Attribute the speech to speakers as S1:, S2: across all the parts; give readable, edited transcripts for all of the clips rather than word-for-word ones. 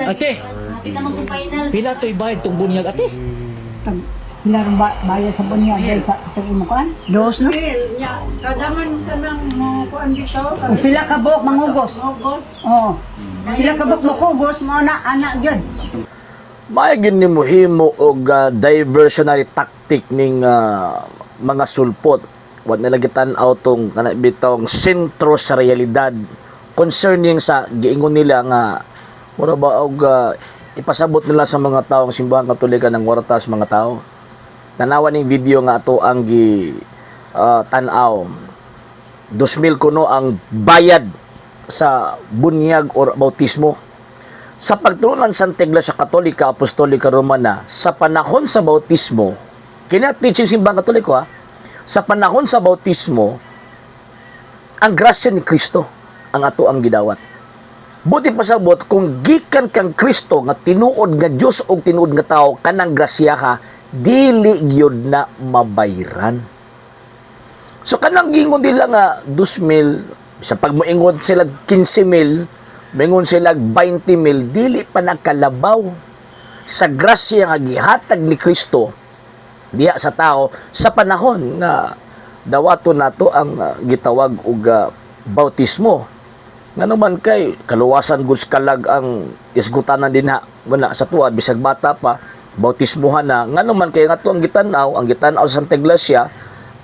S1: Ate, pila to'y bayad tong bunyag, ate?
S2: Pila rin ba bayad sa bunyag dahil sa itong imong kuan? Dos, no?
S3: Nya, kadaman ka ng mo kuan dito.
S2: Kung pila ka buok mangugos.
S3: August.
S2: Oo. Pila ka buok mangugos, mo na anak gyud.
S4: May gyud nimo himo og diversionary tactic ning mga sulpot. Wa nila gitan-aw tong kana bitong sentro sa realidad concerning sa giingon nila nga mura ba og ipasabot nila sa mga tawo ang Simbahan Katolika ng warta sa mga tao. Tanawa ning video nga ato ang gi tan-aw. 2,000 kuno ang bayad sa bunyag or bautismo. Sa pagtulunan sa Iglesia Katolika Apostolika Romana, sa panahon sa bautismo, kini teaching Simbahang Katoliko ha, sa panahon sa bautismo, ang grasya ni Kristo ang ato ang gidawat. Buti pasabot kung gikan kang Kristo nga tinuod nga Dios og tinuod nga tao, kanang grasya ha, dili gyud na mabayran. So kanang gingon nila nga 2,000, sa pag moingon sila 15,000, moingon sila 20,000, dili pa nakalabaw sa grasya nga gihatag ni Kristo diha sa tao sa panahon nga dawaton nato ang gitawag og bautismo. Ngano man kay kaluwasan gud sa kalag ang isgutanan dinha wala sa tuwa, bisag bata pa bautismohan na. Ngano man kay nga ang gitan-aw, ang gitan-aw sa Santa Iglesia,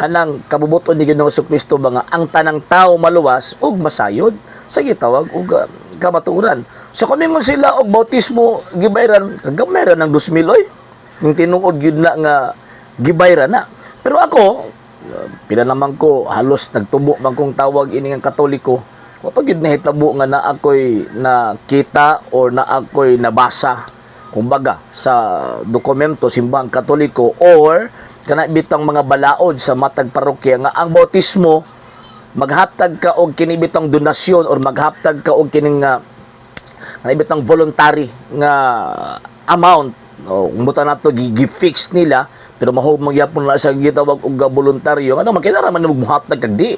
S4: kanang kabubuton ni Ginoong Kristo ba nga ang tanang tao maluwas ug masayod sa gitawag og kamatuoran. So kung mingon sila og bautismo gibayran, kagamay ra ng 2,000 oy. Kung tinuod gyud na nga gibayran na. Pero ako, pila naman ko halos nagtubo man kong tawag ini nga Katoliko. Wa pa gyud nahitabo nga naa ako'y nakita or naa ako'y nabasa kumbaga sa dokumento Simbahang Katoliko or kana bitang mga balaod sa matag parokya nga ang bautismo maghatag ka og kini bitang donasyon or maghatag ka og kining nga bitang voluntary nga amount o kung nato gi-fix nila, pero mahog magyapon na sa gitawag og voluntaryo, ano man kinahanglan man muhatag kag di,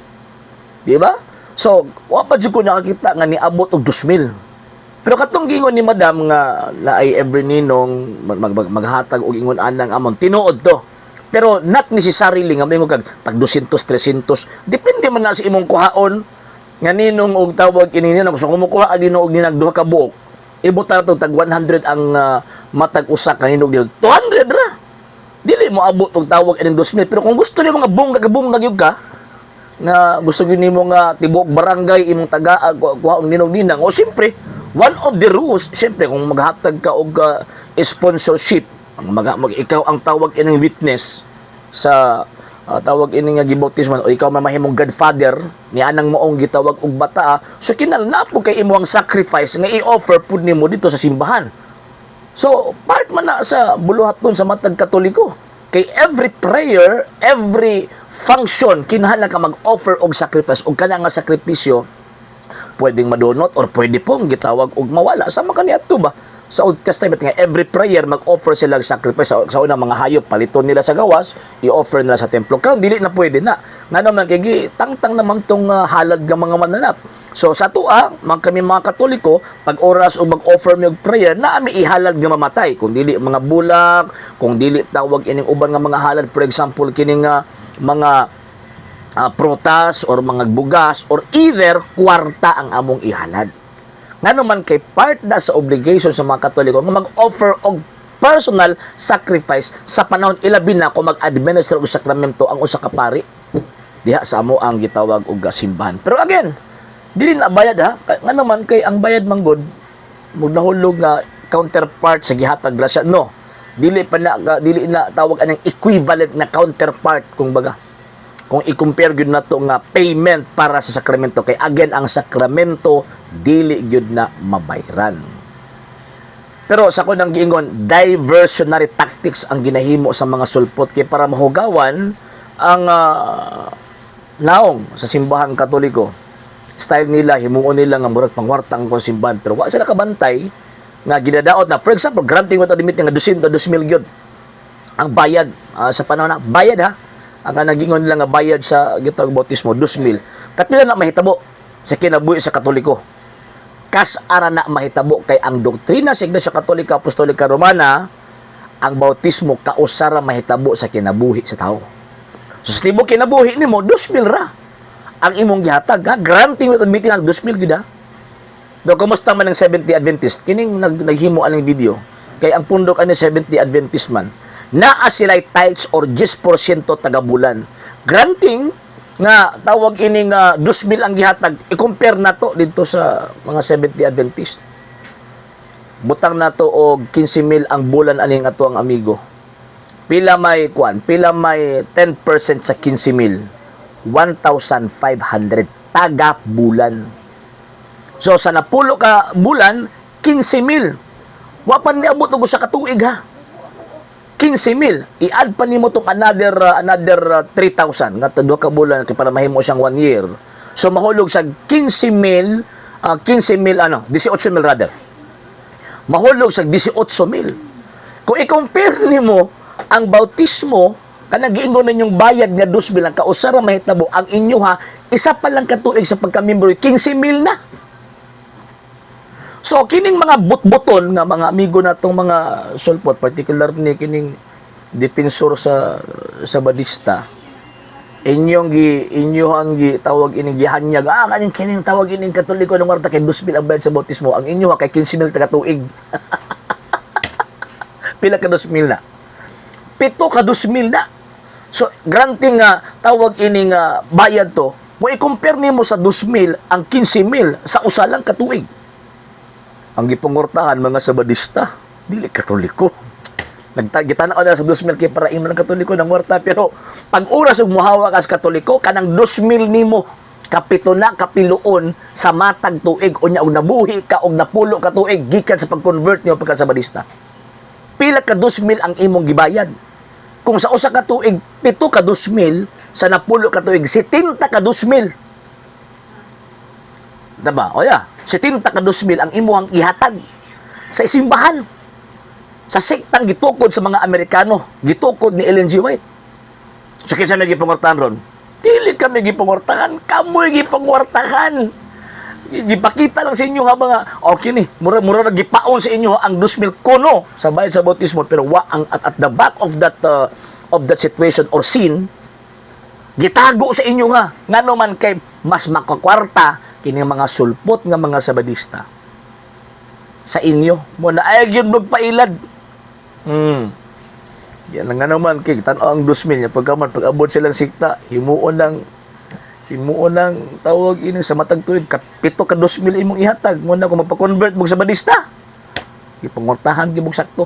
S4: di ba? So wa pa jud ko nakakita nga niabot og 2,000. Pero katong gingon ni Madam nga naay every ninong maghatag og ingon anang amount, tinuod to. Pero not necessarily nga moingon kag tag 200, 300, depende man na sa imong kuhaon nga ninong og tawag ini ninong. So kung mukuha ang ninong og ninang duha ka buok, ibutan nato tag 100 ang matag usa ka ninong ninong, 200 ra. Dili mo abot og tawag ining 2,000. Pero kung gusto nimo nga bongga bongga gyud ka, nga gusto gyud nimo nga tibuok barangay imong taga kuha og ninong ninang o, siyempre one of the rules, siyempre kung maghatag ka og sponsorship, ang mag, ikaw ang tawag ining witness sa tawag ini nga gibautismo o ikaw man mahimong godfather ni anang moong gitawag og bata, so kinahanglan na po kay imo ang sacrifice nga i-offer pud nimo dito sa simbahan. So, part man na sa buluhaton sa matag Katoliko. Kay every prayer, every function, kinahanglan ka mag-offer og sacrifice. Og kana nga sakripisyo, pwedeng madunot or pwede pong gitawag og mawala. Sama kaniadto ba? Sa Old Testament nga every prayer mag-offer sila og sacrifice sa unang mga hayop, paliton nila sa gawas, i-offer nila sa templo. Karon dili na pwede na. Ngano man kay tangtang naman tong halad nga mga mananap. So sa atoa, mga kami mga Katoliko, pag oras o mag-offer mi og prayer, naa mi ihalad nga mamatay. Kung dili mga bulak, kung dili tawag ining uban nga mga halad, for example kining mga prutas or mga bugas or either kwarta ang among ihalad. Ngano man kay part na sa obligation sa mga Katoliko nga mag-offer og personal sacrifice sa panahon, ilabi na kung mag-administer og sakramento ang usa ka pari diha sa amo ang gitawag og simbahan. Pero again, dili na bayad ha. Ngano man kay ang bayad man gud nahulog nga counterpart sa gihatag grasya. No. Dili pa na dili na tawag anang equivalent na counterpart kung baga kung i-compare gyud nato nga payment para sa sakramento, kay again, ang sakramento dili gyud na mabayran. Pero sa ko nang giingon, diversionary tactics ang ginahimo sa mga sulpot kay para mahugawan ang naong sa Simbahan Katoliko. Style nila, himuon nila nga murag pangwarta ang kung simbahan, pero wa sila kabantay nga ginadaot na. For example, granting mo to admit nga 200 2,000 gyud ang bayad sa panahon na bayad ha, ang nagingon nila nga bayad sa gitawag bautismo 2,000, kapila na mahitabo sa kinabuhi sa Katoliko? Kas-a ra na mahitabo kay ang doktrina sa Iglesia Katolika Apostolika Romana, ang bautismo kausa ra mahitabo sa kinabuhi sa tao. So sa tibok kinabuhi nimo, 2,000 ra ang imong gihatag, ha? Granting with admitting ang 2,000 gyud, ha. Pero kumusta man ang 70 Adventist? Kining naghimo aning video. Kay ang pundok ani 70 Adventist man. Naa sila'y tithes or 10% taga-bulan. Granting nga tawag ini nga 2,000 ang gihatag, i-compare nato dito sa mga 70 Adventist. Butang nato og 15,000 ang bulan aning ato ang amigo. Pila may kwan, pila may 10% sa 15,000? 1,500 taga bulan. So sa napulo ka bulan, 15,000. Wa pa niabot og usa ka tuig, ha. 15,000. I-add pa nimo tong another 3,000 nga duha ka bulan kay para mahimo siyang one year. So mahulog sa 15,000, 15,000 ano, 18,000 rather. Mahulog sa 18,000. Kung i-compare nimo ang bautismo kanang giingon ninyong bayad nga 2,000 ang kausa ra mahitabo, ang inyo ha, isa pa lang katuig sa pagka-membro, 15,000 na. So kining mga butbuton nga mga amigo natong mga sulpot, particular ni kining defensor sa Badista, inyo ang gi tawag ining gihanyag, kaning kining tawag ining Katoliko ng warta kay 2,000 ang bayad sa bautismo, ang inyo ha kay 15,000 taga tuig. Pila ka 2,000 na? 7 ka 2,000 na. So granting nga tawag ining bayad to, mo i-compare nimo sa 2,000 ang 15,000 sa usa lang ka tuig. Ang gipangortahan mga Sabadista, dili Katoliko. Nagtagitana na sa 2,000 kay para ingnon ang Katoliko ng warta, pero pag oras og muhawa ka sa Katoliko, kanang 2,000 nimo kapito na kapiluon sa matag tuig. Unya og nabuhi ka og napulo ka tuig gikan sa pag-convert nimo pagka Sabadista, pila ka 2,000 ang imong gibayad? Kung sa usa ka tuig 7 ka 2,000, sa napulo ka tuig 70 ka 2,000, diba? O ya, 70 ka 2,000 ang imuhang ihatag sa isimbahan, sa sektang gitukod sa mga Amerikano, gitukod ni Ellen G. White. So kinsa may gipangwartahan ron? Dili kami gipangwartahan, kamoy gipangwartahan. Gipakita lang sa inyo ha mga okay ni, mura mura na gipaon sa inyo ang 2,000 kono sa bayad sa bautismo, pero wa ang at the back of that situation or scene, gitago sa inyo ha, ngano man kay mas makakwarta kini mga sulpot nga mga Sabadista sa inyo mo na ay gyud magpailad. Yan nga naman kay tan-aw ang 2,000 niya pagkaman pag-abot silang sikta, himuon ng tawag ini sa matag tuig ka 7 ka 2,000 imong ihatag mo na kung mapa-convert mo sa Sabadista, gipangwartahan gyud sakto.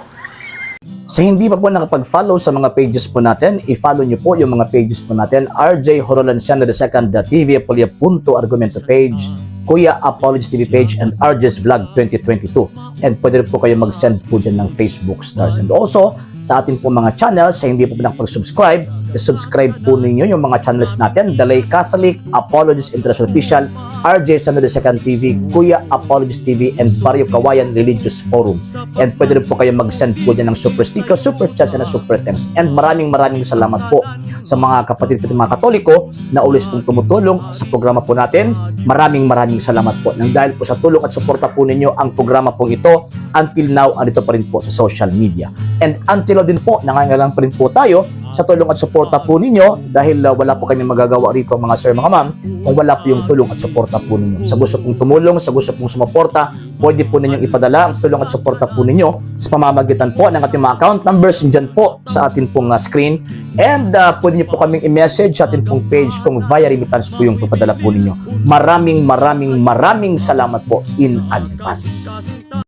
S5: Sa hindi pa po nakapag-follow sa mga pages po natin, i-follow nyo po yung mga pages po natin. RJ Horolanciano II, TV Apolia Punto Argumento page, Kuya Apologies TV page, and RJ's Vlog 2022. And pwede rin po kayo mag-send po dyan ng Facebook stars. And also, sa ating po mga channels, sa hindi po nakapag-subscribe, i-subscribe po ninyo yung mga channels natin. The Lay Catholic, Apologies International Official, RJ Sano II TV, Kuya Apologies TV, and Barrio Kawayan Religious Forum. And pwede rin po kayo mag-send po dyan ng super sticker, super chats, and super thanks. And maraming maraming salamat po sa mga kapatid ko mga Katoliko na always pong tumutulong sa programa po natin. Maraming maraming salamat po. Nang dahil po sa tulong at suporta po ninyo, ang programa pong ito until now andito pa rin po sa social media. And until now din po, nangangailangan pa rin po tayo sa tulong at suporta po ninyo dahil wala po kami magagawa rito, mga sir, mga ma'am, kung wala po yung tulong at suporta po ninyo. Sa gusto pong tumulong, sa gusto pong sumuporta, pwede po ninyong ipadala ang tulong at suporta po ninyo sa pamamagitan po ng ating mga account numbers dyan po sa atin pong screen. And pwede niyo po kaming i-message sa atin pong page kung via remittance po yung papadala po ninyo. Maraming maraming maraming salamat po in advance.